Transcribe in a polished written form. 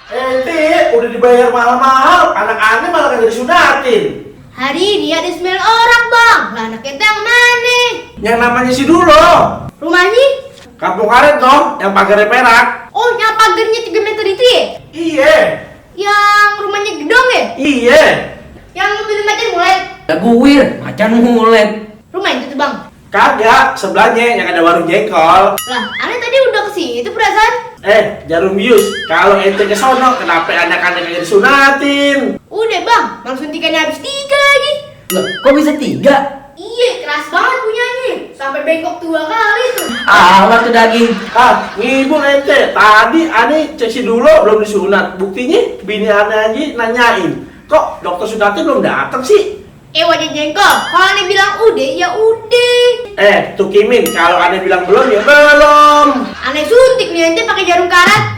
Udah dibayar mahal-mahal, anak aneh malah kagak disunatin. Hari ini ada 9 orang bang. Lah anak kita yang mana? Yang namanya si Dulo. Rumahnya? Kampung karet dong, yang pagarnya perak. Oh yang pagarnya 3 meter itu ya? Iya. Yang rumahnya gedong ya? Iya. Yang mobil macan mulet? Guwir, macan mulet. Rumah itu tuh bang? Kagak, sebelahnya yang ada warung jengkol. Lah aneh tadi udah ke situ perasaan. Jarum bius. Kalau ente ke sono, kenapa anak-anak kagak disunatin? Udah bang, bang suntikannya habis 3 lagi. Loh, kok bisa 3? Iya keras banget punyanya. Sampai bengkok 2 kali tuh. Alat tuh daging. Ngibul ente. Tadi aneh cek si Dulo belum disunat. Buktinya bini aneh aja nanyain, kok dokter sunatnya belum datang sih? Wajah jengkol, kalau aneh bilang udah, ya udah. Tuh Kimin, kalau aneh bilang belum ya belum. Aneh suntik nih ente pakai jarum karat.